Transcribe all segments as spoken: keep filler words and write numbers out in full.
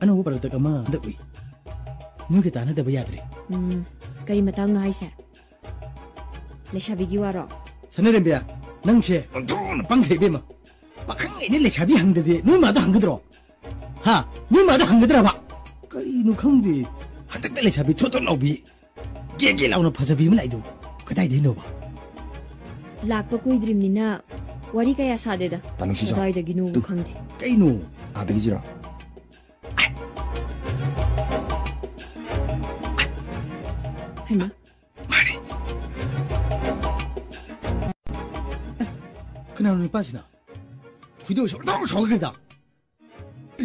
ꯑꯅꯧꯕ product ꯑꯃ ꯍꯟꯗꯛ ꯎꯏ꯫ ꯅꯣꯏꯒ ꯇꯥꯟꯅꯗꯕ ꯌꯥꯗ꯭ꯔꯦ꯫ ꯎꯝ, ꯀꯔꯤ ꯃꯇꯥꯡꯅꯣ ꯍꯥꯏꯁꯦ? ꯂꯩꯁꯥꯕꯤꯒꯤ ꯋꯥꯔꯣ? ꯁꯅꯥꯔꯦꯝꯕꯤ, ꯅꯪꯁꯦ ꯑꯣꯟꯊꯣꯛꯅ ꯄꯪꯈ꯭ꯔꯦ ꯏꯕꯦꯝꯃ꯫ ꯄꯥꯈꯪꯉꯩꯅ ꯂꯩꯁꯥꯕꯤ ꯍꯪꯗꯗꯤ ꯅꯣꯏ ꯃꯥꯗ ꯍꯪꯒꯗ꯭ꯔꯣ? ꯍꯥ? ꯅꯣꯏ ꯃꯥꯗ ꯍꯪꯒꯗ꯭ꯔꯕ? ꯀꯔꯤꯅꯣ ꯈꯪꯗꯦ, ꯍꯟꯗꯛꯇ ꯂꯩꯁꯥꯕꯤ ꯊꯣꯠ ꯊꯣꯠ ꯂꯥꯎꯕꯤ, ꯒꯦ ꯒꯦ ꯂꯥꯎꯅ ꯐꯖꯕꯤ ꯑꯃ ꯂꯥꯛꯏꯗꯨ ꯀꯗꯥꯏꯗꯩꯅꯣꯕ? ꯂꯥꯛꯄ ꯀꯨꯏꯗ꯭ꯔꯤꯕꯅꯤꯅ ꯋꯥꯔꯤ ꯀꯌꯥ ꯁꯥꯗꯦꯗ꯫ ꯇꯥꯅꯨꯡꯁꯤꯖꯥꯎ꯫ ꯀꯗꯥꯏꯗꯒꯤꯅꯣꯕꯨ ꯇꯨ꯫ ꯈꯪꯗꯦ꯫ ꯀꯩꯅꯣ? ꯑꯥꯗꯒꯤꯁꯤꯔꯣ? ꯍꯩꯃꯥ꯫ ꯃꯥꯅꯤ꯫ ꯀꯅꯥꯅꯣ ꯅꯨꯄꯥꯁꯤꯅ? ꯈꯣꯏꯗꯧ ꯁꯥꯎ-, ꯁꯥꯎꯈ꯭ꯔꯦꯗ꯫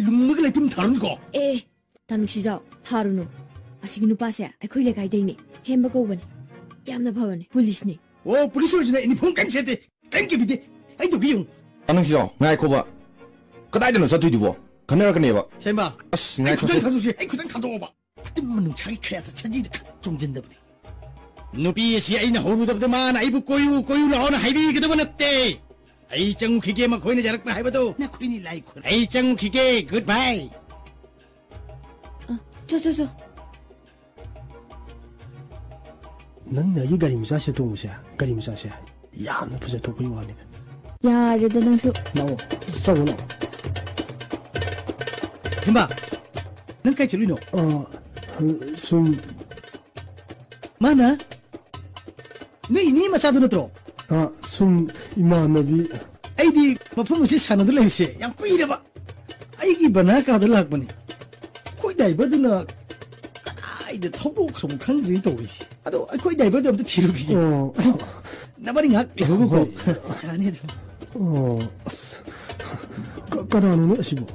ꯂꯨꯝꯃꯒ ꯂꯩꯇꯨꯝ ꯊꯥꯔꯨꯅꯨꯀꯣ꯫ ꯑꯦ, ꯇꯥꯅꯨꯁꯤꯖꯥꯎ, ꯊꯥꯔꯨꯅꯨ꯫ ꯑꯁꯤꯒꯤ ꯅꯨꯄꯥꯁꯦ ꯑꯩꯈꯣꯏ ꯂꯩꯀꯥꯏꯗꯩꯅꯦ꯫ ꯍꯦꯝꯕ ꯀꯧꯕꯅꯦ꯫ ꯌꯥꯝꯅ ꯐꯕꯅꯦ꯫ ꯄꯨꯂꯤꯁꯅꯦ꯫ ꯑꯣ, ꯄꯨꯂꯤꯁ ꯑꯣꯏꯔꯁꯨꯅꯦ, uniform ꯀꯔꯤꯝ ꯁꯦꯠꯇꯦ, ꯀꯔꯤꯝ ꯀꯤꯕꯤꯗꯦ꯫ ꯑꯩ ꯇꯧꯒꯦ ꯌꯦꯡꯉꯨ꯫ ꯇꯥꯅꯨꯁꯤꯖꯥꯎ, ꯉꯥꯏꯈꯣꯕ꯫ ꯀꯗꯥꯏꯗꯅꯣ ꯆꯠꯇꯣꯏꯗꯨꯕꯣ? ꯈꯟꯅꯔꯛꯀꯅꯦꯕ꯫ ꯁꯦꯝꯕ, ꯑꯁ, ꯑꯩ ꯉꯥꯏꯈꯣꯁꯦ꯫ ꯈꯨꯗꯪ ꯊꯥꯗꯣꯛꯁꯤ, ꯑꯩ ꯈꯨꯗꯪ ꯊꯥꯗꯣꯛꯑꯣꯕ꯫ ꯑꯇꯤꯝ ꯃꯅꯨꯡꯁꯥꯒꯤ ꯈꯌꯥꯠꯇ ꯁꯖꯤꯗ ꯈꯛ ꯆꯣꯡꯁꯤꯟꯗꯕꯅꯤ꯫ ꯅꯨꯄꯤ ꯑꯁꯤ ꯑꯩꯅ ꯍꯧꯔꯨꯗꯕꯗ ꯃꯥꯅ ꯑꯩꯕꯨ ꯀꯣꯏꯌꯨ, ꯀꯣꯏꯌꯨ ꯂꯥꯎꯅ ꯍꯥꯏꯕꯤꯒꯗꯕ ꯅꯠꯇꯦ꯫ ꯑꯩ ꯆꯪꯉꯨꯈꯤꯒꯦ, ꯃꯈꯣꯏꯅ ꯌꯥꯔꯛꯄ ꯍꯥꯏꯕꯗꯣ꯫ ꯅꯈꯣꯏꯅꯤ ꯂꯥꯏ ꯈꯨꯔꯨꯝ꯫ ꯑꯩ ꯆꯪꯉꯨꯈꯤꯒꯦ, good bye꯫ ꯑ, ꯆꯣ, ꯆꯣ, ꯆꯣ꯫ ꯅꯪꯅ ꯑꯩꯒꯤ ꯒꯥꯔꯤ ꯃꯆꯥꯁꯦ ꯇꯣꯡꯕꯁꯦ, ꯒꯥꯔꯤ ꯃꯆꯥꯁꯦ ꯌꯥꯝꯅ ꯐꯖꯊꯣꯛꯄꯒꯤ ꯋꯥꯅꯤꯗ꯫ ꯌꯥꯔꯦꯗ ꯅꯪꯁꯨ꯫ ꯂꯥꯛꯑꯣ, ꯆꯪꯉꯣ ꯂꯥꯛꯑꯣ꯫ ꯍꯦꯝꯕ, ꯅꯪ ꯀꯥꯏ ꯆꯠꯂꯨꯏꯅꯣ? ꯑ, ꯁꯨꯝ꯫ ꯃꯥꯅ? ꯅꯣꯏ ꯏꯅꯦ ꯃꯆꯥꯗꯨ ꯅꯠꯇ꯭ꯔꯣ? ꯑ, ꯁꯨꯝ ꯏꯃꯥꯟꯅꯕꯤ꯫ ꯑꯩꯗꯤ ꯃꯐꯝ ꯑꯁꯤ ꯁꯥꯟꯅꯗꯨꯅ ꯂꯩꯕꯁꯦ ꯌꯥꯝ ꯀꯨꯏꯔꯕ꯫ ꯑꯩꯒꯤ ꯕꯅꯥ ꯀꯥꯗ ꯂꯥꯛꯄꯅꯤ꯫ ꯑꯩꯈꯣꯏ ꯗ꯭ꯔꯥꯏꯚꯔꯗꯨꯅ ꯀꯗꯥꯏꯗ ꯊꯧꯗꯣꯛꯈ꯭ꯔꯕ ꯈꯪꯗ꯭ꯔꯦ ꯇꯧꯔꯤꯁꯦ꯫ ꯑꯗꯣ ꯑꯩꯈꯣꯏ ꯗ꯭ꯔꯥꯏꯚꯔꯗꯣ ꯑꯝꯇ ꯊꯤꯔꯨꯈꯤꯒꯦ꯫ ꯑꯣ꯫ ꯅꯕꯥꯅꯤ ꯉꯥꯏꯍꯥꯛ ꯂꯩꯍꯧꯕꯀꯣ꯫ ꯍꯣꯏ꯫ ꯌꯥꯅꯤ ꯑꯗꯨꯝ꯫ ꯑꯣ, ꯑꯁ꯫ ꯀ-, ꯀꯅꯥꯅꯣꯅꯦ ꯑꯁꯤꯕꯣ?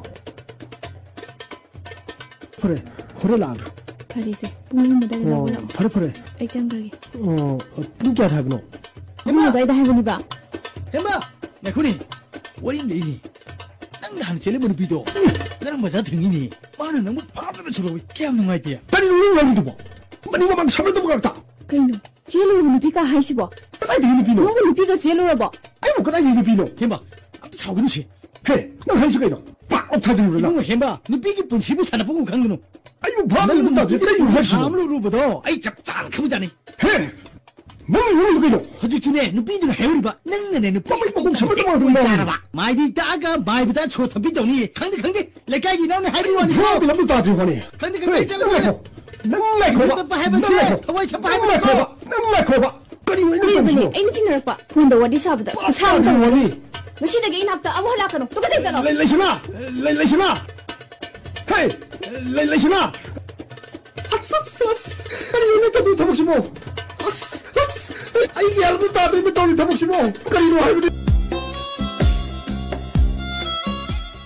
ꯐꯔꯦ, ꯍꯣꯔꯦꯟ ꯂꯥꯛꯑꯒꯦ꯫ ꯐꯔꯦꯁꯦ, ꯄꯨꯡ ꯑꯍꯨꯝ ꯑꯗꯨꯋꯥꯏꯗ ꯑꯣ, ꯂꯧꯕ ꯂꯥꯛꯑꯣ꯫ ꯐꯔꯦ, ꯐꯔꯦ꯫ ꯑꯩ ꯆꯪꯈ꯭ꯔꯒꯦ꯫ ꯑꯣ, ꯄꯨꯡ ꯀꯌꯥꯗ ꯍꯥꯏꯕꯅꯣ? ꯑꯍꯨꯝ ꯑꯗꯨꯋꯥꯏꯗ ꯍꯥꯏꯕꯅꯤꯕ꯫ ꯍꯦꯃꯥ, ꯉꯥꯏꯈꯣꯅꯦ꯫ ꯋꯥꯔꯤ ꯑꯃ ꯂꯩꯔꯤ꯫ ꯅꯪ ꯅꯍꯥꯟ ꯆꯦꯜꯂꯝꯕ ꯅꯨꯄꯤꯗꯣ ꯉꯔꯥꯡ ꯕꯖꯥꯔ ꯊꯦꯡꯅꯩꯅꯦ꯫ ꯃꯥꯅ ꯅꯪꯕꯨ ꯐꯥꯗꯅ ꯁꯨꯔꯧꯏ꯫ ꯀꯌꯥꯝ ꯅꯨꯡꯉꯥꯏꯇꯦ꯫ ꯀꯔꯤꯅꯣ ꯅꯪ ꯉꯥꯡꯉꯤꯗꯨꯕꯣ? ꯃꯅꯤꯡ ꯃꯃꯥꯡ ꯁꯝꯅꯗꯕ ꯉꯥꯛꯇ꯫ ꯀꯩꯅꯣ? ꯆꯦꯜꯂꯨꯔꯕ ꯅꯨꯄꯤ ꯀꯥ ꯍꯥꯏꯁꯤꯕꯣ? ꯀꯗꯥꯏꯗꯒꯤ ꯅꯨꯄꯤꯅꯣ? ꯅꯪꯕꯨ ꯅꯨꯄꯤꯒ ꯆꯦꯜꯂꯨꯔꯕꯣ? ꯑꯩꯕꯨ ꯀꯗꯥꯏꯗꯒꯤ ꯅꯨꯄꯤꯅꯣ? ꯍꯦꯃꯥ, ꯑꯝꯇ ꯁꯥꯎꯒꯅꯨꯁꯦ꯫ ꯍꯦ, ꯅꯪ ꯍꯥꯏꯁꯤ ꯀꯩꯅꯣ? ꯄꯥꯛ! ꯑꯞ ꯊꯥꯖꯤꯜꯂꯨꯔꯣ ꯅꯪ? ꯏꯕꯨꯡꯉꯣ ꯍꯦꯝꯕ, ꯅꯨꯄꯤꯒꯤ ꯄꯨꯟꯁꯤꯕꯨ ꯁꯥꯟꯅꯐꯝ ꯈꯪꯒꯅꯨ꯫ ꯑꯩꯕꯨ ꯚꯥꯞ ꯅꯪ ꯑꯃ ꯇꯥꯗ꯭ꯔꯦ, ꯅꯨꯄꯤꯗꯨꯅ ꯀꯩꯅꯣ ꯍꯥꯏꯁꯤꯕꯣ? ꯊꯥ ꯑꯃ ꯂꯣꯠꯂꯨꯕꯗꯣ ꯑꯩ ꯆꯞ ꯆꯥꯅ ꯈꯪꯕꯖꯥꯠꯅꯤ꯫ ꯍꯦ! ꯅꯪꯅ ꯉꯥꯡꯉꯤꯗꯣ ꯀꯩꯅꯣ? ꯍꯧꯖꯤꯛꯁꯨꯅꯦ, ꯅꯨꯄꯤꯗꯨꯅ ꯍꯥꯏꯍꯧꯔꯤꯕ, ꯅꯪꯅꯅꯦ ꯅꯨꯄꯤ ꯃꯃꯩ ꯃꯀꯣꯛ ꯁꯝꯕ ꯑꯗꯨꯃꯥꯏꯅ ꯑꯗꯨꯝ ꯉꯥꯡꯉꯤ꯫ ꯆꯥꯔꯕ꯫ ꯃꯥꯏꯕꯤ ꯇꯛꯑꯒ ꯃꯥꯏꯕꯗ ꯁꯣ ꯊꯛꯄꯤ ꯇꯧꯅꯤ꯫ ꯈꯪꯗꯦ, ꯈꯪꯗꯦ, ꯂꯩꯀꯥꯏꯒꯤ ꯏꯅꯥꯎꯅ ꯍꯥꯏꯕꯤ ꯋꯥꯅꯤ꯫ ꯐꯨꯔꯥ ꯕꯤꯂꯝꯗꯨ ꯇꯥꯗ꯭ꯔꯤ ꯍꯣꯅꯤ꯫ ꯈꯪꯗꯦ, ꯈꯪꯗꯦ, ꯍꯦ, ꯆꯠꯂꯣ, ꯅꯪ ꯆꯠꯂꯣ꯫ ꯉꯥꯏꯈꯣ꯫ ꯅꯪ ꯉꯥꯏꯈꯣꯕ꯫ ꯃꯤꯅ ꯇꯞꯄ ꯍꯥꯏꯕꯁꯦ ꯅꯪ ꯉꯥꯏꯈꯣ꯫ ꯊꯋꯥꯏ ꯆꯞꯄ ꯅꯪ ꯍꯥꯏꯕꯅꯤꯀꯣ꯫ ꯉꯥꯏꯈꯣꯕ꯫ ꯅꯪ ꯉꯥꯏꯈꯣꯕ꯫ ꯀꯔꯤꯅꯣ ꯑꯩꯅ ꯀꯔꯤꯅꯣ? ꯇꯧꯔꯤꯁꯤꯕꯣ? ꯑꯩꯅ ꯆꯤꯡꯅꯔꯛꯄ꯫ ꯐꯣꯟꯗ ꯋꯥꯔꯤ ꯁꯥꯕꯗ ꯄꯨꯔꯥ ꯏꯁꯥ ꯑꯃ ꯇꯥꯗ꯭ꯔꯤ ꯇꯧꯔꯦ꯫ ꯍꯣꯅꯤ꯫ ꯃꯁꯤꯗꯒꯤ ꯑꯩ ꯅꯥꯛꯇ ꯑꯃꯨꯛ ꯍꯜꯂꯛꯀꯅꯨ꯫ ꯇꯨꯀꯠꯆꯩ, ꯆꯠꯂꯣ꯫ ꯂꯩ-, ꯂꯩꯁꯅꯥ! ꯂꯩ-, ꯂꯩꯁꯅꯥ! ꯍꯦ! ꯂꯩ-, ꯂꯩꯁꯅꯥ! ꯑꯁ, ꯑꯁ, ꯑꯁ! ꯀꯔꯤꯅꯣ ꯇꯧꯔꯤ ꯊꯕꯛꯁꯤꯕꯣ? ꯑꯁ, ꯑꯁ! ꯑꯩ ꯒ꯭ꯌꯥꯟ ꯑꯃ ꯇꯥꯗ꯭ꯔꯦ ꯇꯧꯔꯤ ꯊꯕꯛꯁꯤꯕꯣ꯫ ꯀꯔꯤꯅꯣ ꯍꯥꯏꯕꯅꯤ?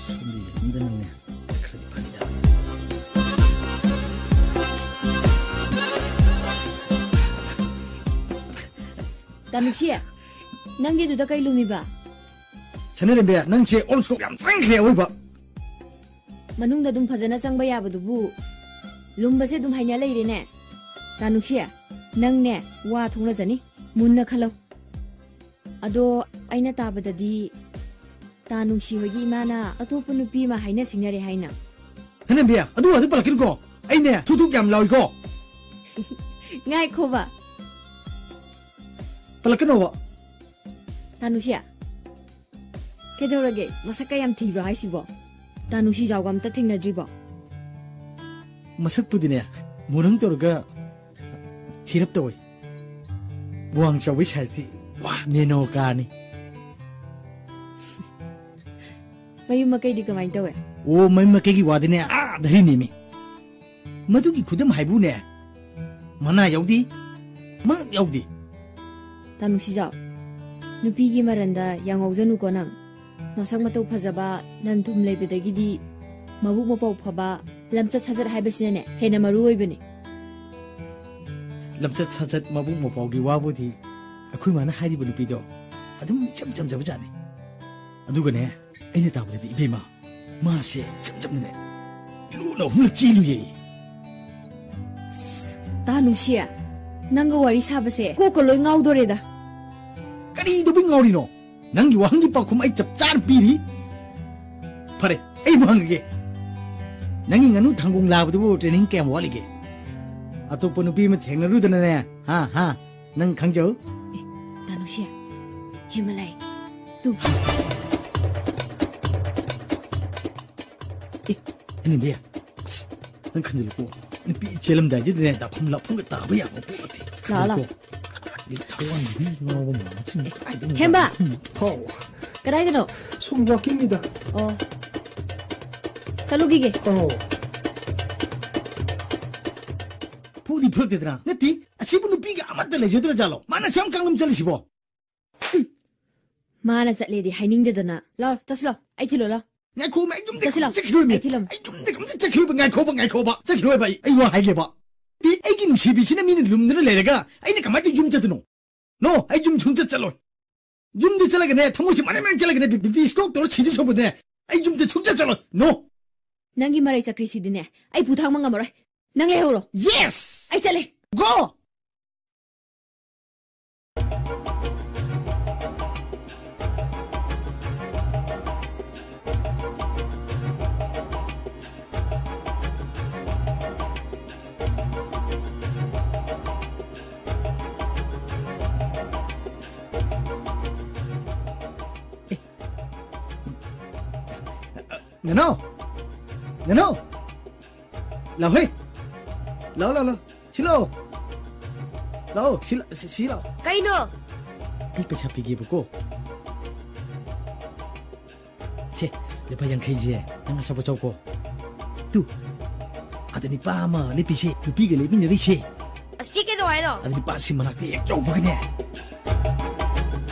ꯁꯣꯝꯗ ꯌꯦꯡꯉꯝꯗꯅꯅꯦ ꯆꯠꯈ꯭ꯔꯗꯤ ꯐꯅꯤꯗ꯫ ꯇꯥꯅꯨꯁꯤ, ꯅꯪꯒꯤꯗꯨꯗ ꯀꯩ ꯂꯨꯝꯃꯤꯕ? ꯁꯅꯔꯦꯝꯕꯤ, ꯅꯪꯁꯦ ꯑꯣꯜ ꯁ꯭ꯇꯣꯛ ꯌꯥꯝ ꯆꯪꯈ꯭ꯔꯦ ꯑꯑꯣꯏꯕ꯫ ꯃꯅꯨꯡꯗ ꯑꯗꯨꯝ ꯐꯖꯅ ꯆꯪꯕ ꯌꯥꯕꯗꯨꯕꯨ ꯂꯨꯝꯕꯁꯦ ꯑꯗꯨꯝ ꯍꯩꯅ ꯂꯩꯔꯦꯅꯦ꯫ ꯇꯥꯅꯨꯁꯤ, ꯅꯪꯅꯦ ꯋꯥ ꯊꯣꯛꯅꯖꯅꯤ, ꯃꯨꯟꯅ ꯈꯜꯂꯧ꯫ ꯑꯗꯣ ꯑꯩꯅ ꯇꯥꯕꯗꯗꯤ ꯇꯥꯅꯨꯁꯤ ꯍꯣꯏꯒꯤ ꯏꯃꯥꯅ ꯑꯇꯣꯞꯄ ꯅꯨꯄꯤ ꯑꯃ ꯍꯥꯏꯅ ꯁꯤꯡꯅꯔꯦ ꯍꯥꯏꯅ꯫ ꯁꯅꯔꯦꯝꯕꯤ, ꯑꯗꯨ ꯋꯥꯗꯨ ꯄꯜꯂꯛꯀꯅꯨꯀꯣ꯫ ꯑꯩꯅꯦ ꯊꯨꯛ ꯊꯨꯛ ꯌꯥꯝ ꯂꯥꯎꯏꯀꯣ꯫ ꯉꯥꯏꯈꯣꯕ꯫ ꯄꯜꯂꯛꯀꯅꯣꯕ꯫ ꯇꯥꯅꯨꯁꯤ, ꯀꯩꯗꯧꯔꯒꯦ? ꯃꯁꯛꯀ ꯌꯥꯝ ꯊꯤꯕ꯭ꯔꯣ ꯍꯥꯏꯁꯤꯕꯣ? ꯇꯥꯅꯨꯁꯤ ꯖꯥꯎꯒ ꯑꯝꯇ ꯊꯦꯡꯅꯗ꯭ꯔꯤꯕꯣ? ꯃꯁꯛꯄꯨꯗꯤꯅꯦ, ꯃꯨꯔꯪ ꯇꯧꯔꯒ ꯊꯤꯔꯞ ꯇꯧꯏ꯫ ꯋꯥꯡ ꯆꯥꯎꯕꯩ ꯁꯥꯏꯖꯇꯤ, ꯋꯥ, ꯅꯦꯅꯣ ꯀꯥꯔꯅꯤ꯫ ꯃꯌꯨꯝ ꯃꯀꯩꯗꯤ ꯀꯃꯥꯏꯅ ꯇꯧꯋꯦ? ꯑꯣ, ꯃꯌꯨꯝ ꯃꯀꯩꯒꯤ ꯋꯥꯗꯤꯅꯦ, ꯑꯥ, ꯙꯔꯤꯅꯦꯃꯤ꯫ ꯃꯗꯨꯒꯤ ꯈꯨꯗꯝ ꯍꯥꯏꯕꯨꯅꯦ, ꯃꯅꯥ ꯌꯥꯎꯗꯦ, ꯃꯉꯛ ꯌꯥꯎꯗꯦ꯫ ꯇꯥꯅꯨꯁꯤꯖꯥꯎ, ꯅꯨꯄꯤꯒꯤ ꯃꯔꯟꯗ ꯌꯥꯝ ꯉꯥꯎꯖꯅꯨꯀꯣ ꯅꯪ꯫ ꯃꯁꯛ ꯃꯇꯧ ꯐꯖꯕ, ꯂꯟ ꯊꯨꯝ ꯂꯩꯕꯗꯒꯤꯗꯤ ꯃꯕꯨꯛ ꯃꯄꯥꯎ ꯐꯕ, ꯂꯝꯆꯠ ꯁꯥꯖꯠ ꯍꯥꯏꯕꯁꯤꯅꯅꯦ ꯍꯦꯟꯅ ꯃꯔꯨ ꯑꯣꯏꯕꯅꯤ꯫ ꯂꯝꯆꯠ ꯁꯥꯖꯠ, ꯃꯕꯨꯛ ꯃꯄꯥꯎꯒꯤ ꯋꯥꯕꯨꯗꯤ ꯑꯩꯈꯣꯏ ꯃꯥꯅ ꯍꯥꯏꯔꯤꯕ ꯅꯨꯄꯤꯗꯣ ꯑꯗꯨꯝ ꯏꯆꯝ ꯆꯝꯖꯕ ꯖꯥꯠꯅꯤ꯫ ꯑꯗꯨꯒꯅꯦ, ꯑꯩꯅ ꯇꯥꯕꯗꯗꯤ ꯏꯕꯦꯝꯃ, ꯃꯥꯁꯦ ꯏꯆꯝ ꯆꯝꯅꯅꯦ ꯂꯨꯅ ꯑꯍꯨꯝꯂꯛ ꯆꯦꯜꯂꯨꯌꯦ꯫ ꯑꯁ, ꯇꯥ ꯅꯨꯡꯁꯤ, ꯅꯪꯒ ꯋꯥꯔꯤ ꯁꯥꯕꯁꯦ ꯀꯣꯛꯀ ꯂꯣꯏ ꯉꯥꯎꯗꯣꯔꯦꯗ꯫ ꯀꯔꯤꯗꯧꯕꯩ ꯉꯥꯎꯔꯤꯅꯣ? ꯅꯪꯒꯤ ꯋꯥꯍꯪꯒꯤ ꯄꯥꯎꯈꯨꯝ ꯑꯩ ꯆꯞ ꯆꯥꯅ ꯄꯤꯔꯤ꯫ ꯐꯔꯦ, ꯑꯩꯕꯨ ꯍꯪꯉꯒꯦ, ꯅꯪꯒꯤ ꯉꯥꯅꯨ ꯊꯪꯒꯣꯡ ꯂꯥꯕꯗꯨꯕꯨ training ꯀꯌꯥꯝ ꯋꯥꯠꯂꯤꯒꯦ? ꯑꯇꯣꯞꯄ ꯅꯨꯄꯤ ꯑꯃ ꯊꯦꯡꯅꯔꯨꯗꯅꯅꯦ, ꯍꯥ, ꯍꯥ, ꯅꯪ ꯈꯪꯖꯧ꯫ ꯑꯦ, ꯇꯥꯅꯨꯁꯤ, ꯍꯦꯃꯂꯥꯏ, ꯇꯨ꯫ ꯑꯦ, ꯑꯅꯤꯕꯤ, ꯑꯁ, ꯅꯪ ꯈꯟꯖꯤꯜꯂꯨꯀꯣ, ꯅꯨꯄꯤ ꯆꯦꯜꯂꯝꯗꯥꯏꯁꯤꯗꯅꯦ, ꯗꯥꯐꯝ ꯂꯥꯐꯝꯒ ꯇꯥꯕ ꯌꯥꯕ ꯄꯣꯠ ꯅꯠꯇꯦ꯫ ꯂꯥꯛꯑꯣ, ꯂꯥꯛꯑꯣ꯫ ꯈꯟꯖꯤꯜꯂꯨꯀꯣ꯫ ꯊꯋꯥꯟ ꯃꯤ ꯉꯥꯎꯕ ꯃꯥꯜꯂꯤ꯫ ꯍꯦꯝꯕ! ꯍꯥꯎ꯫ ꯀꯗꯥꯏꯗꯅꯣ? ꯁꯨꯝ walkingꯅꯤꯗ꯫ ꯑꯣ꯫ ꯆꯠꯂꯨꯈꯤꯒꯦ꯫ ꯑꯣ꯫ ꯐꯨꯗꯤ ꯐꯨꯔꯛꯇꯦꯗꯅ꯫ ꯅꯠꯇꯦ, ꯑꯁꯤꯕꯨ ꯅꯨꯄꯤꯒ ꯑꯃꯠꯇ ꯂꯩꯖꯗ꯭ꯔ ꯖꯥꯠꯂꯣ? ꯃꯥꯅ ꯑꯁꯨꯛ ꯌꯥꯝ ꯀꯥꯡꯂꯝ ꯆꯠꯂꯤꯁꯤꯕꯣ? ꯃꯥꯅ ꯆꯠꯂꯦꯗꯤ ꯍꯥꯏꯅꯤꯡꯗꯦꯗꯅ꯫ ꯂꯥꯎ, ꯆꯠꯁꯤ ꯂꯥꯎ, ꯑꯩ ꯊꯤꯜꯂꯣ ꯂꯥꯎ꯫ ꯉꯥꯏꯈꯣꯃꯦ, ꯑꯩ ꯌꯨꯝꯗ ꯆꯠꯁꯤ ꯂꯥꯎ꯫ ꯆꯠꯈꯤꯔꯣꯏꯃꯦ꯫ ꯑꯩ ꯊꯤꯜꯂꯝ-꯫ ꯑꯩ ꯌꯨꯝꯗ ꯀꯝꯇ ꯆꯠꯈꯤꯔꯣꯏꯕ꯫ ꯉꯥꯏꯈꯣꯕ, ꯉꯥꯏꯈꯣꯕ꯫ ꯆꯠꯈꯤꯔꯣꯏꯕ ꯑꯩ, ꯑꯩ ꯋꯥ ꯍꯥꯏꯒꯦꯕ꯫ ꯇꯤ, ꯑꯩꯒꯤ ꯅꯨꯡꯁꯤꯕꯤꯁꯤꯅ ꯃꯤꯅ ꯂꯨꯝꯗꯅ ꯂꯩꯔꯒ ꯑꯩꯅ ꯀꯃꯥꯏꯅ ꯇꯧ ꯌꯨꯝ ꯆꯠꯇꯣꯏꯅꯣ? No, ꯑꯩ ꯌꯨꯝ ꯁꯨꯡꯆꯠ ꯆꯠꯂꯣꯏ꯫ ꯌꯨꯝꯗ ꯆꯠꯂꯒꯅꯦ, ꯊꯃꯣꯏꯁꯦ ꯃꯔꯦꯡ ꯃꯔꯦꯡ ꯆꯠꯂꯒꯅꯦ, ꯕꯤ-, BP stroke ꯇꯧꯔ ꯁꯤꯗꯣꯏ ꯁꯔꯨꯛꯄꯨꯗꯤꯅꯦ, ꯑꯩ ꯌꯨꯝꯗ ꯁꯨꯡꯆꯠ ꯆꯠꯂꯣꯏ꯫ No꯫ ꯅꯪꯒꯤ ꯃꯔꯩ ꯆꯀ꯭ꯔꯤꯁꯤꯗꯤꯅꯦ, ꯑꯩ ꯄꯨ ꯊꯥꯡꯕ ꯉꯝꯃꯔꯣꯏ꯫ ꯅꯪ ꯂꯩꯍꯧꯔꯣ꯫ Yes! ꯑꯩ ꯆꯠꯂꯦ꯫ Go! ꯅꯅꯥꯎ! ꯅꯅꯥꯎ! ꯂꯥꯎꯍꯦ! ꯂꯥꯎ, ꯂꯥꯎ, ꯂꯥꯎ! ꯁꯤ ꯂꯥꯎ! ꯂꯥꯎ, ꯁꯤ ꯂꯥ-, ꯁꯤ, ꯁꯤ ꯂꯥꯎ! ꯀꯩꯅꯣ? ꯑꯩ ꯄꯩꯁꯥ ꯄꯤꯒꯦꯕꯀꯣ꯫ ꯁꯦ, ꯂꯨꯄꯥ ꯌꯥꯡꯈꯩꯁꯦ ꯅꯪ ꯑꯆꯥꯄꯣꯠ ꯆꯥꯎꯀꯣ꯫ ꯇꯨ, ꯑꯗ ꯅꯤꯄꯥ ꯑꯃ ꯂꯦꯞꯄꯤꯁꯦ, ꯅꯨꯄꯤꯒ ꯂꯦꯞꯃꯤꯟꯅꯔꯤꯁꯦ꯫ ꯑꯁꯤ ꯀꯩꯗꯧ ꯍꯥꯏꯅꯣ? ꯑꯗ ꯅꯤꯄꯥꯁꯤ ꯃꯅꯥꯛꯇ ꯍꯦꯛ ꯌꯧꯕꯒꯅꯦ꯫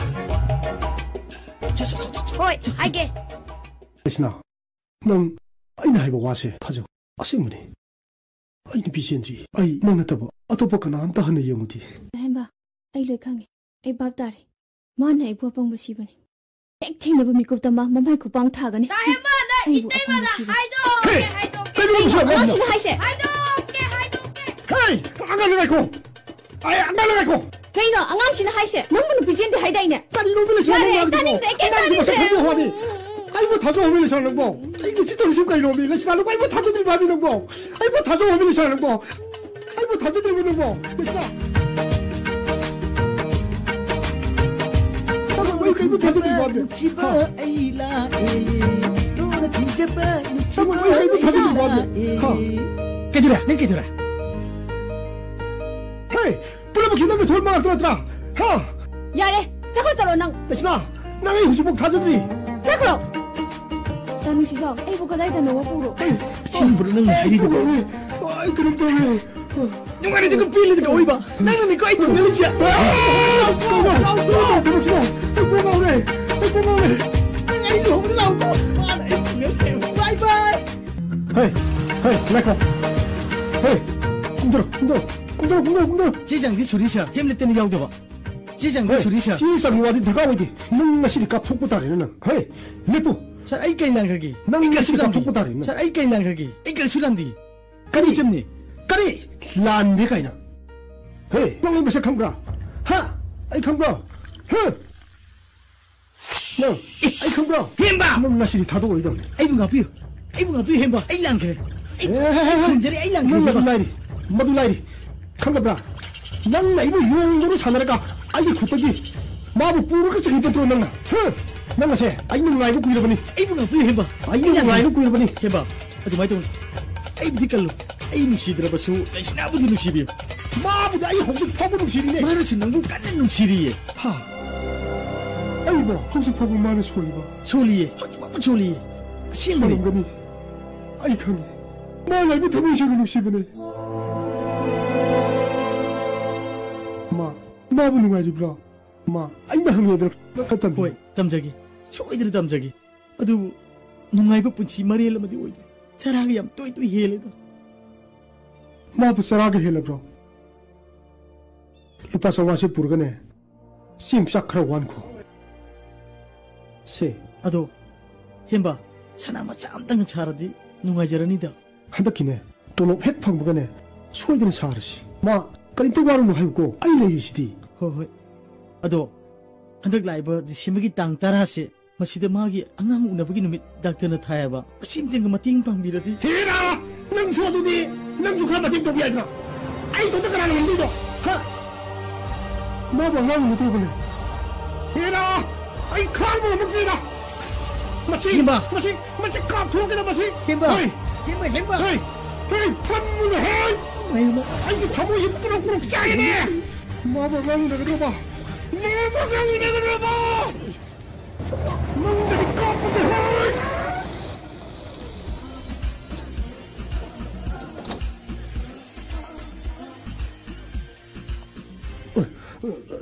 ꯆꯣ, ꯆꯣ, ꯆꯣ, ꯆꯣ, ꯆꯣ꯫ ꯍꯣꯏ, ꯆꯣ, ꯆꯣ꯫ ꯍꯥꯏꯒꯦ꯫ ꯀ꯭ꯔꯤꯁꯅ, ꯅꯪ ꯑꯩꯅ ꯍꯥꯏꯕ ꯋꯥꯁꯦ ꯊꯥꯖꯧ꯫ ꯑꯁꯦꯡꯕꯅꯤ꯫ ꯑꯩ ꯅꯨꯄꯤ ꯆꯦꯟꯗ꯭ꯔꯤ꯫ ꯑꯩ ꯅꯪ ꯅꯠꯇꯕ ꯑꯇꯣꯞꯄ ꯀꯅꯥꯝꯇ ꯍꯟꯅ ꯌꯦꯡꯉꯨꯗꯦ꯫ ꯍꯦꯝꯕ, ꯑꯩ ꯂꯣꯏ ꯈꯪꯉꯦ꯫ ꯑꯩ ꯚꯥꯞ ꯇꯥꯔꯦ꯫ ꯃꯥꯅ ꯑꯩꯕꯨ ꯑꯄꯪꯕ ꯁꯤꯕꯅꯤ꯫ ꯍꯦꯛ ꯊꯦꯡꯅꯕ ꯃꯤꯀꯨꯞꯇ ꯃꯥ ꯃꯃꯥꯏ ꯈꯨꯄꯥꯡ ꯊꯥꯒꯅꯤ꯫ ꯇꯥ ꯍꯦꯝꯕ, ꯅꯪ ꯑꯩꯕꯨ ꯏꯇꯩꯃꯅ ꯑꯄꯪꯕ ꯁꯤꯕꯅꯤ꯫ ꯍꯥꯏꯗꯣꯛꯑꯣꯒꯦ, ꯍꯦ! ꯍꯥꯏꯗꯣꯛꯀꯦ꯫ ꯀꯩꯅꯣ ꯍꯥꯏꯁꯤꯕꯣ? ꯑꯉꯥꯡꯁꯤꯅ ꯍꯥꯏꯁꯦ? ꯍꯥꯏꯗꯣꯛꯀꯦ, ꯍꯥꯏꯗꯣꯛꯀꯦ꯫ ꯍꯦ! ꯑꯉꯥꯡ ꯉꯥꯏꯈꯣ꯫ ꯑꯩ ꯑꯉꯥꯡ ꯉꯥꯏꯈꯣ꯫ ꯀꯩꯅꯣ ꯑꯉꯥꯡꯁꯤꯅ ꯍꯥꯏꯁꯦ? ꯅꯪꯕꯨ ꯅꯨꯄꯤ ꯆꯦꯟꯗꯦ ꯍꯥꯏꯗꯥꯏꯅꯦ? ꯀꯔꯤꯅꯣ ꯃꯤ ꯂꯩꯁꯥꯕꯤ ꯌꯥꯔꯦ, ꯉꯥꯡꯉꯤꯗꯨꯕꯣ? ꯇꯥꯅꯤꯡꯗ꯭ꯔꯦ, ꯑꯩ ꯀꯩꯝ ꯑꯉꯥꯡꯁꯤ ꯃꯁꯛ ꯇꯥꯅꯤꯡꯗ꯭ꯔꯦ꯫ ꯈꯪꯗꯦ ꯍꯥꯏꯕꯅꯤ꯫ ꯑꯩꯕꯨ ꯊꯥꯖꯧ ꯍꯥꯏꯕ ꯂꯩꯁꯥ ꯅꯪꯕꯣ? ꯑꯩ ꯉꯁꯤ ꯇꯧꯔꯤꯁꯤ ꯀꯩꯅꯣꯃꯤ? ꯂꯩꯁꯥ ꯅꯪꯕꯣ, ꯑꯩꯕꯨ ꯊꯥꯖꯗ꯭ꯔꯤꯕ ꯍꯥꯏꯕ ꯅꯪꯕꯣ? ꯑꯩꯕꯨ ꯊꯥꯖꯧ ꯍꯥꯏꯕ ꯂꯩꯁꯥ ꯅꯪꯕꯣ? ꯑꯩꯕꯨ ꯊꯥꯖꯗ꯭ꯔꯤꯕ ꯅꯪꯕꯣ? ꯂꯩꯁꯥ꯫ ꯅꯪꯕꯨ ꯑꯩ ꯀꯩꯕꯨ ꯊꯥꯖꯗ꯭ꯔꯤꯕ ꯍꯥꯏꯕ? ꯅꯨꯡꯁꯤꯕ ꯍꯥ? ꯑꯩ ꯂꯥꯛꯑꯦ꯫ ꯂꯣꯟꯅ ꯊꯤꯡꯖꯕ ꯅꯨꯡꯁꯤꯕ ꯅꯪꯕꯨ ꯑꯩ ꯀꯩꯕꯨ ꯊꯥꯖꯗ꯭ꯔꯤꯕ ꯍꯥꯏꯕ? ꯑꯩ ꯂꯥꯛꯑꯦ꯫ ꯍꯥ? ꯀꯩꯗꯧꯔꯦ? ꯅꯪ ꯀꯩꯗꯧꯔꯦ? ꯍꯦ! ꯄꯨꯝꯅꯃꯛꯀꯤ ꯅꯪꯅ ꯊꯣꯛꯍꯟꯕ ꯉꯥꯛꯇ ꯅꯠꯇ꯭ꯔꯥ? ꯍꯥ? ꯌꯥꯔꯦ, ꯆꯠꯈ꯭ꯔꯣ, ꯆꯠꯂꯣ ꯅꯪ꯫ ꯂꯩꯁꯅꯥ, ꯅꯪ ꯑꯩ ꯍꯧꯖꯤꯛꯐꯥꯎ ꯊꯥꯖꯗ꯭ꯔꯤ꯫ ꯆꯠꯈ꯭ꯔꯣ꯫ ꯇꯥ ꯅꯨꯡꯁꯤꯖꯥꯎ, ꯑꯩꯕꯨ ꯀꯗꯥꯏꯗꯅꯣ ꯄꯨꯔꯣ꯫ ꯑꯩ ꯁꯤꯕ꯭ꯔꯣ ꯅꯪꯅ ꯍꯥꯏꯔꯤꯗꯨꯕꯨ? ꯑꯩ ꯀꯩꯅꯣꯝ ꯇꯧꯔꯦ꯫ ꯅꯨꯡꯉꯥꯏꯔꯤꯗꯨꯒ ꯄꯦꯜꯂꯤꯗꯨꯒ ꯑꯣꯏꯕ꯫ ꯅꯪꯅꯅꯤꯀꯣ ꯑꯩ ꯊꯨꯡꯅ ꯂꯩꯁꯦ꯫ ꯀꯩꯅꯣ? ꯀꯩꯅꯣ? ꯊꯕꯛꯁꯤꯕꯣ? ꯑꯩ ꯀꯣꯛ ꯉꯥꯎꯔꯦ꯫ ꯑꯩ ꯀꯣꯛ ꯉꯥꯎꯔꯦ꯫ ꯅꯪ ꯑꯩ ꯂꯨꯍꯣꯡꯕꯗ ꯂꯥꯛꯎꯀꯣ꯫ ꯃꯥꯅ ꯑꯩ ꯊꯨꯡꯅ ꯂꯩꯁꯦ꯫ ꯕꯥꯏ ꯕꯥꯏ꯫ ꯍꯦ, ꯍꯦ, ꯉꯥꯏꯈꯣ꯫ ꯍꯦ, ꯀꯨꯝꯊꯔꯣ, ꯀꯨꯝꯊꯔꯣ, ꯀꯨꯝꯊꯔꯣ, ꯀꯨꯝꯊꯔꯣ, ꯀꯨꯝꯊꯔꯣ꯫ ꯆꯦ ꯆꯥꯡꯗꯤ ꯁꯨꯔꯤ ꯁꯥꯔ, ꯍꯦꯝꯂꯦꯠꯇꯅ ꯌꯥꯎꯗꯕ꯫ ꯆꯦ ꯆꯥꯡꯗꯤ ꯍꯦ, ꯁꯨꯔꯤ ꯁꯥꯔ꯫ ꯆꯦ ꯆꯥꯡꯒꯤ ꯋꯥꯗꯤ ꯗꯔꯀꯥꯔ ꯑꯣꯏꯗꯦ꯫ ꯅꯪ ꯉꯁꯤꯗꯤ ꯀꯥꯞꯊꯣꯛꯄ ꯇꯥꯔꯦꯅꯦ ꯅꯪ꯫ ꯍꯦ, ꯂꯦꯞꯄꯨ꯫ ꯁꯥꯔ, ꯑꯩ ꯀꯩ ꯂꯥꯟꯈ꯭ꯔꯒꯦ? ꯅꯪ ꯑꯩ ꯀꯔꯤꯁꯨ ꯉꯁꯤꯗꯤ ꯂꯥꯟꯗꯦ꯫ ꯀꯥꯞꯊꯣꯛꯄ ꯇꯥꯔꯦ ꯅꯪ꯫ ꯁꯥꯔ, ꯑꯩ ꯀꯩ ꯂꯥꯟꯈ꯭ꯔꯒꯦ? ꯑꯩ ꯀꯔꯤꯁꯨ ꯂꯥꯟꯗꯦ꯫ ꯀꯔꯤ? ꯑꯩ ꯆꯝꯅꯤ꯫ ꯀꯔꯤ? ꯂꯥꯟꯗꯦ ꯀꯥꯏꯅ꯫ ꯍꯦ, ꯅꯪ ꯑꯩ ꯃꯁꯛ ꯈꯪꯕ꯭ꯔꯥ? ꯍꯥ? ꯑꯩ ꯈꯪꯕ꯭ꯔꯣ? ꯍꯥ? ꯅꯪ, ꯑꯩ ꯈꯪꯕ꯭ꯔꯣ? ꯍꯦꯝꯕ! ꯅꯪ ꯉꯁꯤꯗꯤ ꯊꯥꯗꯣꯛꯑꯣꯏꯗꯕꯅꯤ꯫ ꯑꯩꯕꯨ ꯉꯥꯛꯄꯤꯌꯨ꯫ ꯑꯩꯕꯨ ꯉꯥꯛꯄꯤꯌꯨ, ꯍꯦꯝꯕ꯫ ꯑꯩ ꯂꯥꯟꯈ꯭ꯔꯦ꯫ ꯑꯩ, ꯑꯦ, ꯍꯦ, ꯍꯦ, ꯍꯦ꯫ ꯑꯩ ꯈꯨꯝꯖꯔꯤ, ꯑꯩ ꯂꯥꯟꯈ꯭ꯔꯦ, ꯅꯪ ꯃꯗꯨ ꯍꯦꯝꯕ꯫ ꯂꯥꯏꯔꯤ꯫ ꯃꯗꯨ ꯂꯥꯏꯔꯤ꯫ ꯈꯪꯒꯕ꯭ꯔꯥ? ꯅꯪꯅ ꯑꯩꯕꯨ ꯌꯣꯡꯗꯧꯅ ꯁꯥꯟꯅꯔꯒ ꯑꯩꯒꯤ ꯈꯨꯠꯇꯒꯤ ꯃꯥꯕꯨ ꯄꯨꯔꯒ ꯆꯠꯈꯤꯕ ꯅꯠꯇ꯭ꯔꯣ ꯅꯪꯅ? ꯍꯥ? ꯅꯪ ꯑꯁꯦ ꯑꯩꯅ ꯉꯥꯏꯕ ꯀꯨꯏꯔꯕꯅꯤ꯫ ꯑꯩꯕꯨ ꯉꯥꯛꯄꯤꯌꯨ, ꯍꯦꯝꯕ꯫ ꯑꯩꯅ ꯑꯩ ꯂꯥꯟꯈ꯭ꯔꯦ꯫ ꯉꯥꯏꯕ ꯀꯨꯏꯔꯕꯅꯤ꯫ ꯍꯦꯝꯕ, ꯑꯗꯨꯃꯥꯏꯅ ꯇꯧꯅꯨ꯫ ꯑꯩꯕꯨꯗꯤ ꯀꯜꯂꯨ꯫ ꯑꯩ ꯅꯨꯡꯁꯤꯗ꯭ꯔꯕꯁꯨ ꯂꯩꯁꯅꯥꯕꯨꯗꯤ ꯅꯨꯡꯁꯤꯕꯤꯌꯨ꯫ ꯃꯥꯕꯨꯗꯤ ꯑꯩ ꯍꯧꯖꯤꯛ ꯐꯥꯎꯕ ꯅꯨꯡꯁꯤꯔꯤꯅꯦ꯫ ꯃꯥꯅꯁꯨ ꯅꯪꯕꯨ ꯀꯟꯅ ꯅꯨꯡꯁꯤꯔꯤꯌꯦ꯫ ꯍꯥ? ꯑꯩꯕꯨ ꯍꯧꯖꯤꯛ ꯐꯥꯎꯕ ꯃꯥꯅ ꯁꯣꯜꯂꯤꯕ? ꯁꯣꯜꯂꯤꯌꯦ, ꯍꯧꯖꯤꯛ ꯐꯥꯎꯕ ꯁꯣꯜꯂꯤꯌꯦ꯫ ꯑꯁꯦꯡꯕꯅꯤ꯫ ꯁꯣꯜꯂꯝꯒꯅꯤ꯫ ꯑꯩ ꯈꯪꯉꯤ꯫ ꯃꯥꯅ ꯑꯩꯕꯨ ꯊꯃꯣꯏ ꯁꯦꯡꯅ ꯅꯨꯡꯁꯤꯕꯅꯦ꯫ ꯃꯥ, ꯃꯥꯕꯨ ꯅꯨꯡꯉꯥꯏꯔꯤꯕ꯭ꯔꯣ? ꯃꯥ, ꯑꯩꯅ ꯍꯪꯉꯦꯗꯅ ꯈꯔ ꯇꯝꯕꯤꯌꯨ꯫ ꯍꯣꯏ, ꯇꯝꯖꯒꯦ꯫ ꯁꯣꯏꯗꯅ ꯇꯝꯖꯒꯦ꯫ ꯑꯗꯨꯕꯨ ꯅꯨꯡꯉꯥꯏꯕ ꯄꯨꯟꯁꯤ ꯃꯔꯦꯜ ꯑꯃꯗꯤ ꯑꯣꯏꯗ꯭ꯔꯦ꯫ ꯆꯔꯥꯒ ꯌꯥꯝ ꯇꯣꯏ ꯇꯣꯏ ꯍꯦꯜꯂꯦꯗ꯫ ꯃꯥꯕꯨ ꯆꯔꯥꯒ ꯍꯦꯜꯂꯕ꯭ꯔꯣ? ꯂꯨꯄꯥ ꯆꯥꯝꯃꯉꯥꯁꯦ ꯄꯨꯔꯒꯅꯦ, ꯆꯦꯡ ꯆꯥꯛ ꯈꯔ ꯋꯥꯟꯈꯣ꯫ ꯁꯦ꯫ ꯑꯗꯣ, ꯍꯦꯝꯕ, ꯁꯅꯥ ꯃꯆꯥ ꯑꯝꯇꯪ ꯁꯥꯔꯗꯤ ꯅꯨꯡꯉꯥꯏꯖꯔꯅꯤꯗ꯫ ꯍꯟꯗꯛꯀꯤꯅꯦ, ꯇꯣꯂꯣꯞ ꯍꯦꯛ ꯐꯪꯕꯒꯅꯦ, ꯁꯣꯏꯗꯅ ꯁꯥꯔꯁꯤ꯫ ꯃꯥ ꯀꯔꯤꯝꯇ ꯋꯥꯔꯨꯅꯨ ꯍꯥꯏꯌꯨꯀꯣ, ꯑꯩ ꯂꯩꯔꯤꯁꯤꯗꯤ꯫ ꯍꯣꯏ, ꯍꯣꯏ꯫ ꯑꯗꯣ, ꯍꯟꯗꯛ ꯂꯥꯛꯏꯕ ꯗꯤꯁꯦꯝꯕꯔꯒꯤ ꯇꯥꯡ ꯇꯔꯥꯁꯦ ꯃꯁꯤꯗ ꯃꯥꯒꯤ ꯑꯉꯥꯡ ꯎꯅꯕꯒꯤ ꯅꯨꯃꯤꯠ ꯗꯥꯛꯇꯔꯅ ꯊꯥꯏ ꯍꯥꯏꯕ꯫ ꯃꯁꯤ ꯑꯝꯇꯪꯒ ꯃꯇꯦꯡ ꯄꯥꯡꯕꯤꯔꯗꯤ꯫ ꯍꯦꯔꯥ! ꯅꯪꯁꯨ ꯑꯗꯨꯗꯤ, ꯅꯪꯁꯨ ꯈꯔ ꯃꯇꯦꯡ ꯇꯧꯕ ꯌꯥꯏꯗꯅ? ꯑꯩ ꯏꯇꯣꯝꯇ ꯀꯅꯥꯅ ꯉꯝꯗꯣꯏꯅꯣ? ꯍꯥ? ꯃꯥꯕꯨ ꯑꯉꯥꯡ ꯎꯅꯗ꯭ꯔꯕꯅꯦ꯫ ꯍꯦꯔꯥ! ꯑꯩ ꯈꯥꯡꯕ ꯉꯝꯃꯛꯇ꯭ꯔꯦꯗ꯫ ꯃꯁꯤ, ꯍꯦꯝꯕ! ꯃꯁꯤ, ꯃꯁꯤ ꯀꯥꯞꯊꯣꯛꯀꯦꯗ ꯃꯁꯤ꯫ ꯍꯦꯝꯕ! ꯍꯣꯏ꯫ ꯍꯦꯝꯕ, ꯍꯦꯝꯕ! ꯍꯣꯏ꯫ ꯍꯣꯏ, ꯐꯝꯃꯨꯅꯦ, ꯍꯣꯏ꯫ ꯍꯦꯝꯕ! ꯑꯩꯒꯤ ꯊꯃꯣꯏꯁꯤ ꯄꯨꯔꯛ ꯄꯨꯔꯛ ꯆꯥꯛꯑꯦꯅꯦ꯫ ꯃꯥꯕꯨ ꯑꯉꯥꯡ ꯎꯅꯒꯗ꯭ꯔꯕ? ꯃꯥꯕꯨ ꯑꯉꯥꯡ ꯎꯅꯒꯗ꯭ꯔꯕ? ꯅꯪꯗꯗꯤ ꯀꯥꯞꯄꯒꯦ, ꯍꯣꯏ!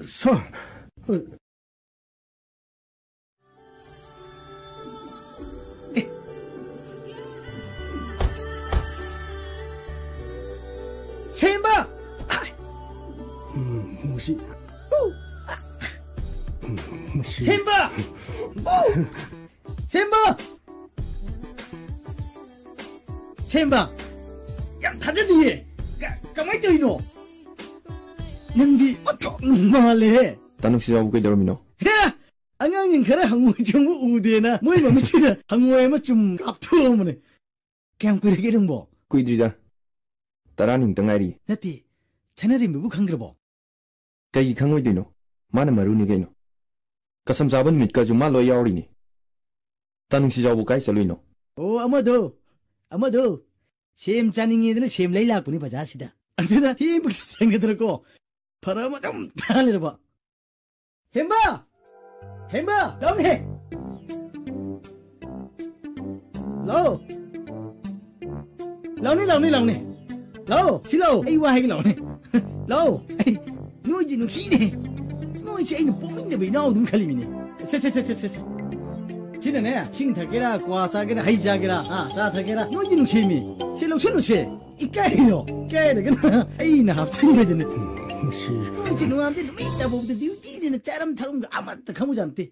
ꯁꯥꯔ, ꯁꯦꯝꯕ! ꯎꯝ, ꯃꯁꯤ, ꯎ! ꯎꯝ, ꯃꯁꯤ꯫ ꯁꯦꯝꯕ! ꯎ! ꯁꯦꯝꯕ! ꯁꯦꯝꯕ! ꯌꯥꯝ ꯊꯥꯖꯗꯤꯌꯦ꯫ ꯀ-, ꯀꯃꯥꯏ ꯇꯧꯔꯤꯅꯣ? ꯅꯪꯗꯤ ꯑꯣꯟꯊꯣꯛꯅ ꯃꯥꯜꯂꯦꯍꯦ꯫ ꯇꯥ ꯅꯨꯡꯁꯤꯖꯥꯎꯕꯨ ꯀꯩꯗꯧꯔꯝꯃꯤꯅꯣ? ꯍꯦꯔꯥ! ꯑꯉꯥꯡꯁꯤꯡ ꯈꯔ ꯍꯪꯉꯣꯏ ꯆꯨꯝꯕ ꯎꯗꯦꯅ ꯃꯣꯏ ꯃꯃꯤꯠꯁꯤꯗ ꯍꯪꯉꯣꯏ ꯑꯃ ꯆꯨꯝ ꯀꯥꯞꯊꯣꯛꯑꯝꯕꯅꯦ꯫ ꯀꯌꯥꯝ ꯀꯨꯏꯔꯒꯦ ꯅꯪꯕꯣ? ꯀꯨꯏꯗ꯭ꯔꯤꯗ꯫ ꯇꯔꯥꯅꯤꯃꯨꯛꯇ ꯉꯥꯏꯔꯤ꯫ ꯅꯠꯇꯦ, ꯁꯅꯔꯦꯝꯕꯤꯕꯨ ꯈꯪꯈ꯭ꯔꯕꯣ? ꯀꯩꯒꯤ ꯈꯪꯉꯣꯏꯗꯣꯏꯅꯣ? ꯃꯥꯅ ꯃꯔꯨꯅꯤ ꯀꯩꯅꯣ꯫ ꯀꯁꯝ ꯆꯥꯕ ꯅꯨꯃꯤꯠꯀꯁꯨ ꯃꯥ ꯂꯣꯏ ꯌꯥꯎꯔꯤꯅꯤ꯫ ꯇꯥ ꯅꯨꯡꯁꯤꯖꯥꯎꯕꯨ ꯀꯥꯏ ꯆꯠꯂꯨꯏꯅꯣ? ꯑꯣ, ꯑꯃꯗꯣ, ꯑꯃꯗꯣ꯫ ꯁꯦꯝ ꯆꯥꯅꯤꯡꯉꯦꯗꯅ ꯁꯦꯝ ꯂꯩ ꯂꯥꯛꯄꯅꯤ ꯕꯖꯥꯔꯁꯤꯗ꯫ ꯑꯗꯨꯗ ꯍꯦꯝꯕꯒ ꯊꯦꯡꯅꯗꯅꯀꯣ꯫ ꯐꯔꯛ ꯑꯃ ꯑꯗꯨꯝ ꯇꯥ ꯂꯩꯔꯕ꯫ ꯍꯦꯝꯕ! ꯍꯦꯝꯕ! ꯂꯥꯎꯅꯦ! ꯂꯥꯎ! ꯂꯥꯎꯅꯦ, ꯂꯥꯎꯅꯦ, ꯂꯥꯎꯅꯦ! ꯂꯥꯎ! ꯁꯤ ꯂꯥꯎ! ꯑꯩ ꯋꯥ ꯍꯥꯏꯒꯦ ꯂꯥꯎꯅꯦ! ꯂꯥꯎ! ꯑꯩ ꯅꯣꯏꯗꯤ ꯅꯨꯡꯁꯤꯅꯦ! ꯅꯣꯏꯁꯦ ꯑꯩꯅ ꯄꯣꯛꯃꯤꯟꯅꯕ ꯏꯅꯥꯎ ꯑꯗꯨꯝ ꯈꯜꯂꯤꯃꯤꯅꯦ꯫ ꯁꯦ, ꯁꯦ, ꯁꯦ, ꯁꯦ, ꯁꯦ, ꯁꯦ꯫ ꯁꯤꯅꯅꯦ, ꯏꯁꯤꯡ ꯊꯛꯀꯦꯔꯥ, ꯀ꯭ꯋꯥ ꯆꯥꯒꯦꯔꯥ, ꯍꯩ ꯆꯥꯒꯦꯔꯥ, ꯑꯥ, ꯆꯥ ꯊꯛꯀꯦꯔꯥ, ꯅꯣꯏꯗꯤ ꯅꯨꯡꯁꯤꯃꯤ꯫ ꯁꯦ, ꯂꯧꯁꯤꯜꯂꯨꯁꯦ꯫ ꯏꯀꯥꯏꯔꯣ? ꯏꯀꯥꯏꯔꯒꯅ ꯑꯩꯅ ꯍꯥꯞꯆꯤꯟꯕꯗꯨꯅꯤ꯫ ꯃꯁꯤ꯫ ꯅꯣꯏꯁꯦ ꯅꯣꯡꯉꯥꯟꯕꯗꯩ ꯅꯨꯃꯤꯠ ꯇꯥꯐꯥꯎꯗ ꯗ꯭ꯌꯨꯇꯤꯅꯦꯅ ꯆꯥꯔꯝ ꯊꯛꯂꯝꯒ ꯑꯃꯠꯇ ꯈꯪꯕꯖꯥꯠ ꯅꯠꯇꯦ꯫